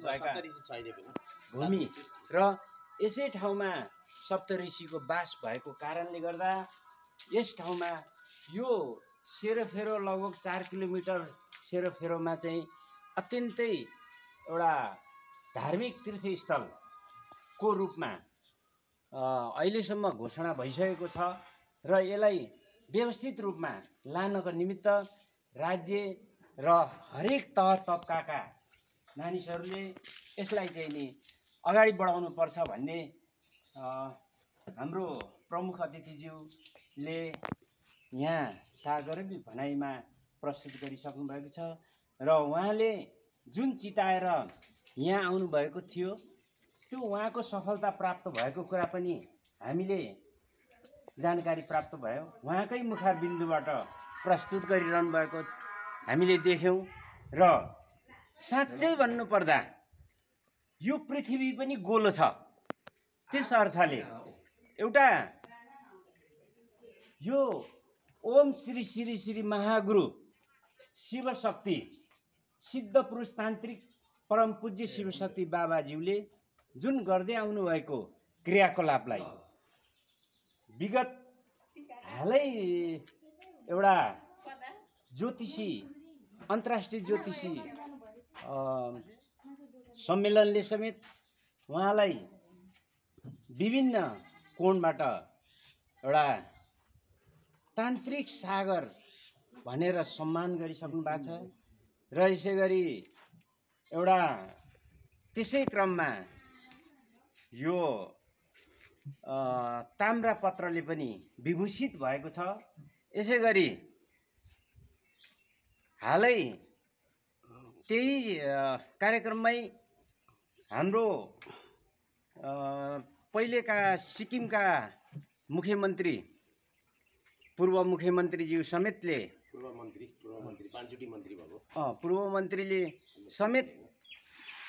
भएका भूमि र यसै ठाउँमा सप्तऋषिको बास भएको कारणले गर्दा यस ठाउँमा यो सेरोफेरो लगभग 4 किलोमिटर सेरोफेरोमा चाहिँ अत्यन्तै एउटा धार्मिक तीर्थस्थलको रूपमा अहिलेसम्म घोषणा भइसकेको छ र यसलाई व्यवस्थित रूपमा लानको निमित्त राज्य र हरेक तह तबकाका मानिसहरूले यसलाई चाहिँ नि अगाडि बढाउनु पर्छ भन्ने हाम्रो प्रमुख अतिथिज्यूले यहाँ सागरबी भनाइमा प्रस्तुत गरिसक्नु भएको छ र उहाँले जुन चिताएर यहाँ आउनुभएको थियो त्यो उहाँको सफलता प्राप्त भएको कुरा पनि हामीले जानकारी प्राप्त भयो। उहाँकै मुखारबिन्दुबाट प्रस्तुत गरिरहनु भएको हामीले देख्यौँ र साँच्चै भन्नुपर्दा यो पृथ्वी पनि गोलो छ। त्यस अर्थले एउटा यो ओम श्री श्री श्री महागुरु शिवशक्ति सिद्ध पुरुष तान्त्रिक परम पूज्य शिवशक्ति बाबाज्यूले जुन गर्दै आउनुभएको क्रियाकलापलाई विगत हालै एउटा ज्योतिषी अन्तर्राष्ट्रिय ज्योतिषी सम्मेलनले समेत उहाँलाई विभिन्न कोणबाट एउटा तान्त्रिक सागर भनेर सम्मान गरिसक्नु भएको छ र यसै गरी एउटा त्यसै क्रममा यो ताम्रपत्रले पनि विभूषित भएको छ। यसै गरी हालै त्यही कार्यक्रममै हाम्रो पहिलेका सिक्किमका मुख्यमन्त्री पूर्व मुख्यमन्त्रीज्यू समेतले पूर्व मन्त्रीले समेत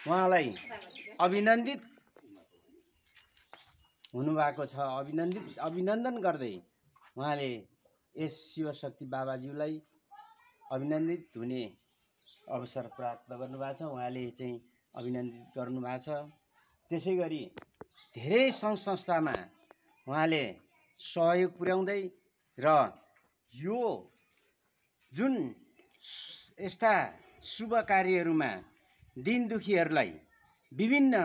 उहाँलाई अभिनन्दित हुनुभएको छ। अभिनन्दन गर्दै उहाँले यस शिवशक्ति बाबाज्यूलाई अभिनन्दित हुने अवसर प्राप्त गर्नुभएको छ। उहाँले चाहिँ अभिनन्दित गर्नुभएको छ। त्यसै गरी धेरै सङ्घ संस्थामा उहाँले सहयोग पुर्याउँदै र यो जुन यस्ता शुभ कार्यहरूमा दीन दुखीहरूलाई विभिन्न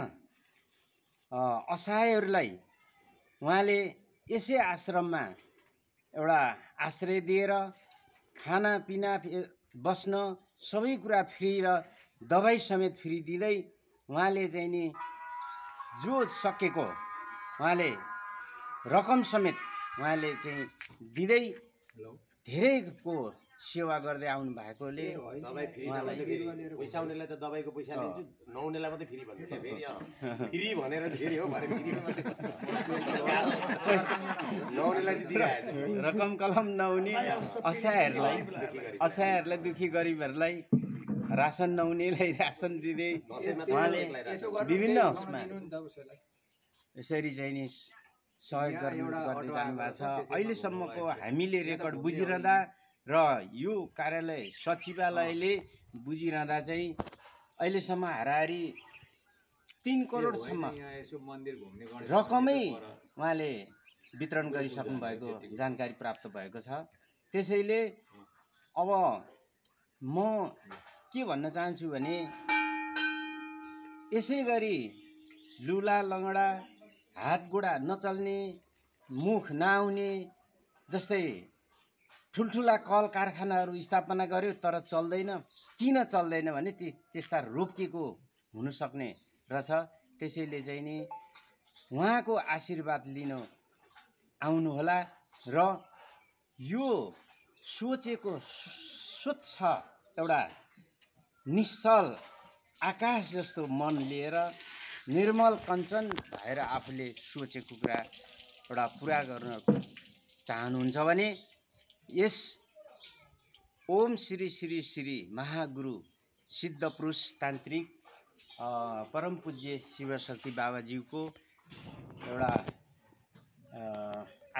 असहायहरूलाई उहाँले यसै आश्रममा एउटा आश्रय दिएर खानापिना बस्न सबै कुरा फ्री र दबाई समेत फ्री दिँदै उहाँले चाहिँ नि जो सकेको उहाँले रकम समेत उहाँले चाहिँ दिँदै धेरैको सेवा गर्दै आउनु भएकोले पैसा आउनेलाई त दबाईको पैसा लिन्छु, नहुनेलाई मात्रै फ्री भन्नु फेरि फ्री भनेर फेरि हो भने नहुनेलाई चाहिँ दिइरहेछ। रकम कलम नहुने असहायहरूलाई दुखी गरिबहरूलाई रासन नहुनेलाई रासन दिँदै उहाँले विभिन्न यसरी चाहिँ नि सहयोग गर्दै जानुभएको छ। अहिलेसम्मको हामीले रेकर्ड बुझिरहँदा र यो कार्यालय सचिवालयले बुझिरहँदा चाहिँ अहिलेसम्म हाराहारी 3 करोडसम्म रकमै उहाँले वितरण गरिसक्नु भएको जानकारी प्राप्त भएको छ। त्यसैले अब म के भन्न चाहन्छु भने यसै गरी लुला लङ्गडा हात गोडा नचल्ने मुख नआउने जस्तै ठुल्ठुला कल कारखानाहरू स्थापना गर्यो तर चल्दैन। किन चल्दैन भने त्यस्ता रोकिएको हुनसक्ने रहेछ। त्यसैले चाहिँ नि उहाँको आशीर्वाद लिन आउनुहोला र यो सोचेको स्वच्छ एउटा निश्चल आकाश जस्तो मन लिएर निर्मल कञ्चन भएर आफूले सोचेको कुरा एउटा पुरा गर्न चाहनुहुन्छ भने यस ओम श्री श्री श्री महागुरु सिद्ध पुरुष तान्त्रिक परम पूज्य शिवशक्ति बाबाज्यूको एउटा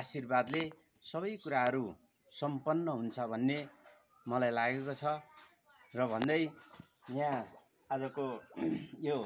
आशीर्वादले सबै कुराहरू सम्पन्न हुन्छ भन्ने मलाई लागेको छ र भन्दै यहाँ आजको यो